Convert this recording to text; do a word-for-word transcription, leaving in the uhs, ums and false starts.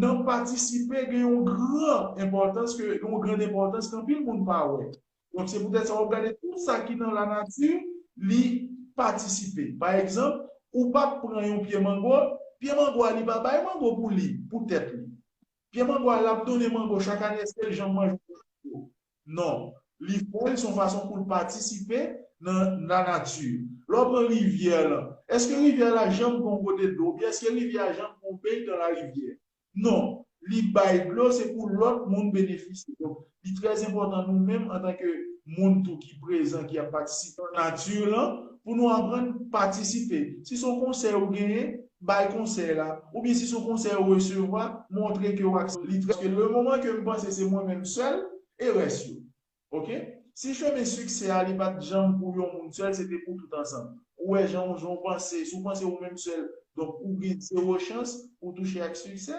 Nan patisipe gen yon gran enpòtans ke, yon gran enpòtans ke anpil moun pa wè. Donk, se poutèt sa w ap gade tout sa ki nan lanati, li patisipe. Pa egzanp, ou p ap pran yon pye mango, pye mango a li pa bay mango pou li, pou tèt li. Pye mango a l ap donnen mango chak ane, èske l janm manje yon mango? Non. Li fè l se yon fason pou l patisipe nan lanati. Lè w pran rivyè lan, èske rivyè la janm gen yon kote dlo, oubyen èske rivyè a janm gen yon beny nan larivyè? Non. Li bay dlo, se pou lòt moun benefisye. Donk, li trè enpòtan nou menm antanke moun tou ki prezan, ki ap patisipe nan nati lan, pou nou aprann patisipe. Si se yon konsèy ou genyen, bay konsèy la. Oubyen si se yon konsèy ou resevwa, montre ke w aksepte. Li trè, paske le moman ke m panse se mwen menm sèl, e rès yo. Oke? Si chemen siksè a, li pa t janm pou yon moun sèl, se te pou tout ansanm. Ou wè jan, jan w panse, si w panse ou menm sèl, donk ou gen zewo chans pou touche ak siksè.